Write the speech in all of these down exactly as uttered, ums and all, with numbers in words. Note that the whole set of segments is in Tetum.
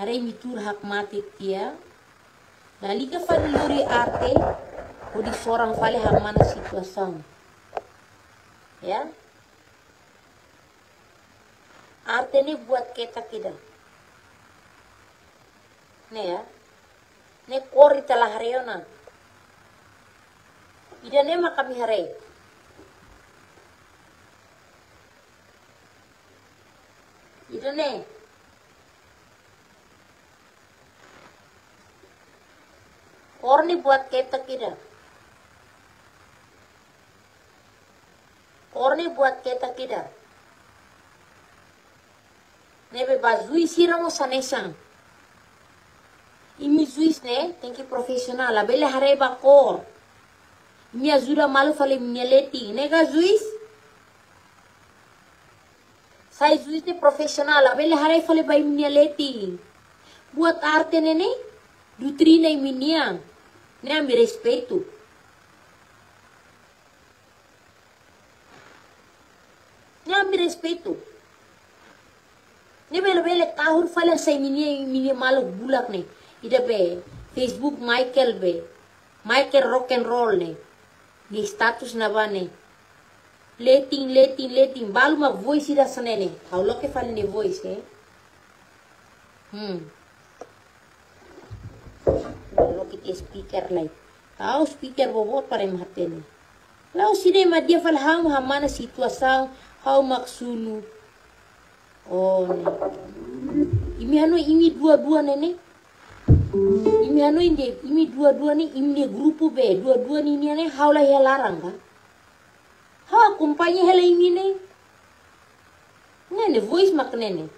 Haree imi tuur hakmatek tiha. Lalika fali lori arte, hodi soran fali hamana situasaun. Ya. Arte ne'e buat ketak ida. Ne'e ya. Ne'e kór ita la haree ona. Ida-ne'e mak ami haree. Ida-ne'e. Kór ne'e buat ketak ida. Kór ne'e buat ketak ida. Ne'ebé ba juís sira mós hanesan. Imi juís ne'e tenke profisionál, labele haree ba kór. Imi ajuda malu fali imi-nia leting, ne'e ka juís? Sai juís ne'e profisionál, labele haree fali ba imi-nia leting. Buat arte ne'e ne'e, doutrina imi-nian. Ne'e ami respeitu. Ne'e ami respeitu. Ne'e bele-bele kahur fali sai imi-nia, imi-nia maluk bulak ne'e. Ida be Facebook Michael be. Michael rock and roll ne'e. Nia status ne'ebá ne'e. Leting, leting, leting. Balu mak voice ida hanesan ne'e. Ha'u loke fali nia voice, eh. Hmm. Loke tiha speaker lai. Ha'u speaker boboot para ema hatene. La'ós ida ema dehan fali ha'u hamana situasaun, ha'u mak sunu. Oh, ne'e. Imi hanoin imi dua-dua ne'e ne'e. Imi hanoin dehan, imi dua-dua ne'e, imi-nia grupu be, dua-dua ne'e nian ne'e, ha'u la iha laran ka? Ha'u akompaña hela imi ne'e. Ne'e ne'e, voice mak ne'e ne'e.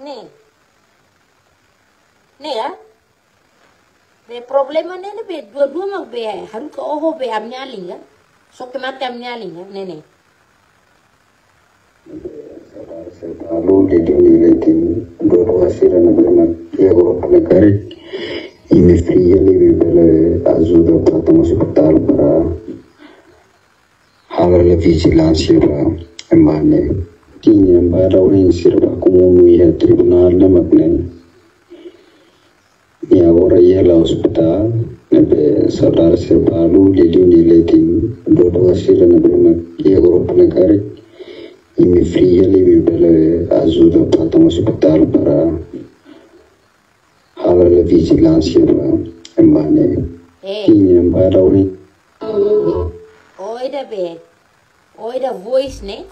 Ne'e. Ne'e ya? Be problema ne'e ne'e be dua-dua mak be haruka oho be ami-nia alin ka? Soke mate ami-nia alin ka? Ne'e ne'e. Saudara sira balu, leting, leting, dua-dua sira ne'ebé mak iha grupu ne'e karik, imi fria liu, imi bele ajuda para tama ospitál para halo hela vijilánsia ba ema ne'e. Imi ema barak ohin sira baku monu iha tribunál ne'e mak ne'e. Nia agora iha hela ospitál, ne'ebé saudara sira balu, leting, leting, dua-dua sira ne'ebé mak iha grupu ne'e karik, imi fria liu, imi bele ajuda para tama ospitál para halo hela vijilánsia ba ema ne'e. Eh. Imi ema barak ohin. Oi ida be. Oi ida voice ne'e.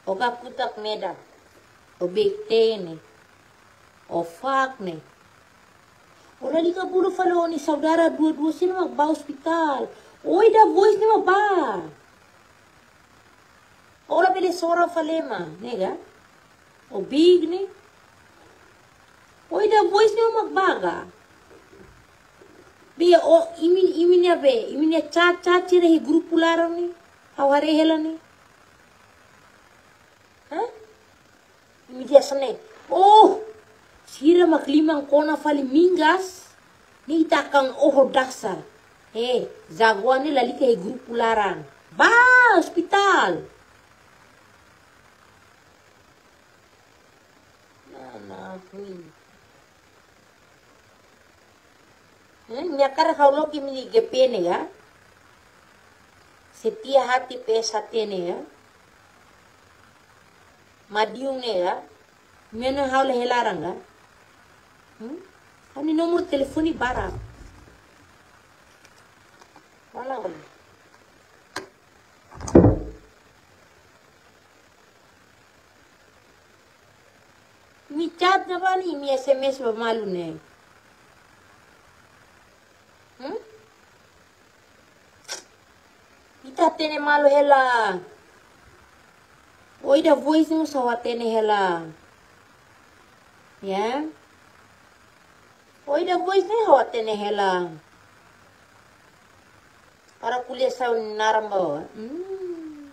O kakutak meda. O big ten ne'e. O fak ne'e. O lalika bolu fali o-nia saudara dua-dua sira mak bá ospitál. Oi ida voice ne'e mak bá. O labele soran fali ema, ne'e ka? O big ne'e. Oi ida voice ne'e mak bá ka? Be o imi, imi-nia be, imi-nia chat, chat sira iha grupu laran ne'e. Ha'u haree hela ne'e. Hah? Imi dehan hanesan ne'e. Oh, sira mak liman kona fali mingas. Ne'e ita akan oho dasar. Eh, jagoan ne'e lalika iha grupu laran. Bá ospitál. Nana, hui. Hmm, imi hakarak ha'u loke imi-nia G P ne'e ka? Setia Hati P S H T ne'e ka? Madiun ne'e ka? Imi hanoin ha'u la iha laran ka? Hmm? Ha'u-nia nomor telefone barak. Wala, wala. Imi chat ne'ebá ne'e, imi S M S ba malu ne'e. Hmm? Ita hatene malu hela. Oi ida voice ne'e mós ha'u hatene hela. Ya. Oi ida voice ne'e ha'u hatene hela. Para ko'alia sai naran ba. Hmm.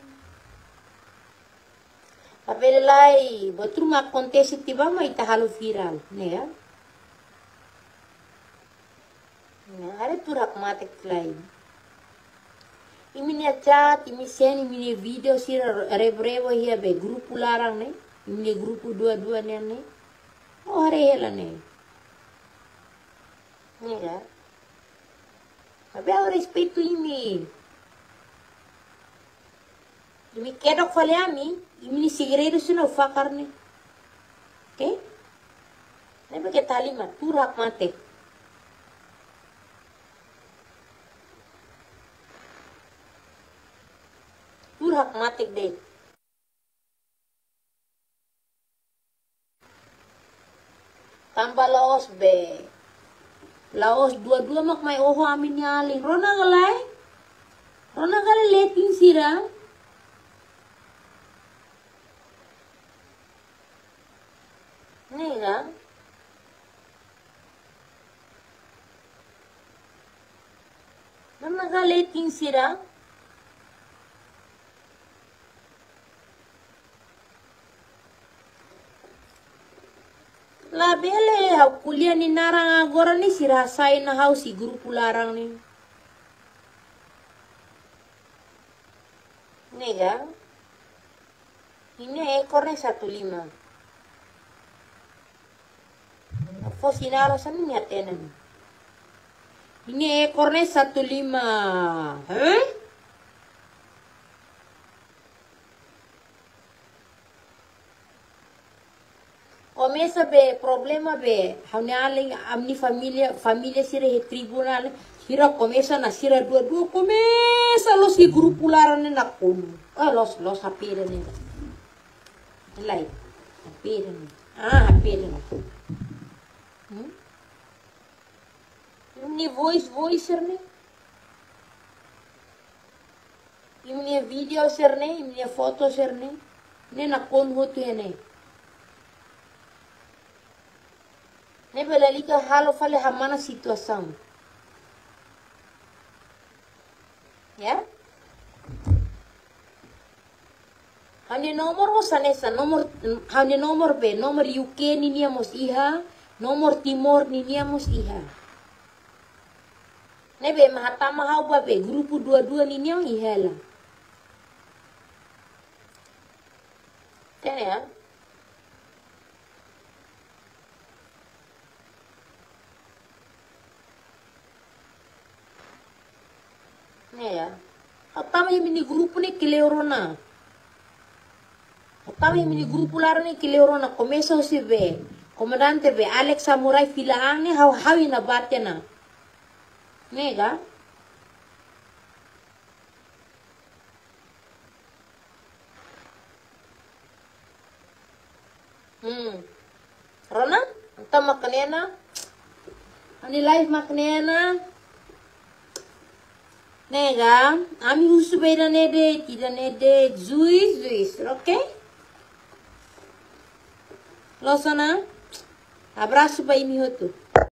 Labele lai, buat ruma akontese tiha ba mak ita halo virál, ne'e ka? Haree tuur hakmatek lai. Imi-nia chat, imi send, imi-nia vídeo sira rebo-rebo iha be grupu laran ne'e. Imi-nia grupu dua-dua ne'e ne'e. Ó haree hela ne'e. Ne'e ka? Maibé ha'u respeitu imi. Imi kedok fali ami, imi-nia segredu sira ha'u fakar ne'e. Oke? Ne'ebé keta halimar, tuur hakmatek. Tuur hakmatek de'it. Tanba la'ós be. La'ós dua-dua mak mai oho ami-nia alin. Rona ka lae? Rona ka lae, letin sira? Ne'e ka? Rona ka lae, letin sira? Labele ha'u ko'alia nia naran agora ne'e sira hasai ona ha'u husi grupu laran ne'e. Ne'e ka? Nia ekor ne'e satu lima. Fó sinál hanesan ne'e, hatene ne'e. Nia ekor ne'e satu lima. Hah? Komesa be problema be, ha'u-nia alin, ami-nia família, família sira iha tribunál, sira komesa ona, sira dua-dua komesa loos iha grupu laran ne'e nakonu. Ah, loos, loos H P ida ne'e. Lai, H P ida ne'e. Ah, H P ida ne'e. Hmm? Imi-nia voice, voice sira ne'e. Imi-nia vídeo sira ne'e, imi-nia foto sira ne'e. Ne'e nakonu hotu iha ne'e. Ne'ebé lalika halo fali hamana situasaun. Ya? Ha'u-nia nomor mós hanesan, nomor, ha'u-nia nomor be, nomor U K ninia mós iha, nomor Timor ninia mós iha. Ne'ebé ema hatama ha'u ba be, grupu dua-dua ninia iha hela. Hatene ya? Ne'e ya. Ha'u tama iha imi-nia grupu ne'e kleur ona. Ha'u tama iha imi-nia grupu laran ne'e kleur ona. Komesa husi be komandante be Alex Samurai fila an ne'e ha'u, ha'u iha ne'ebá tiha ona. Ne'e ka? Hmm. Rona? Entaun mak ne'e ona. Ha'u-nia live mak ne'e ona. Ne'e ka, ami husu be ida-ne'e de'it, ida-ne'e de'it, juis, juis, oke? Loos ona? Abrasu ba imi hotu.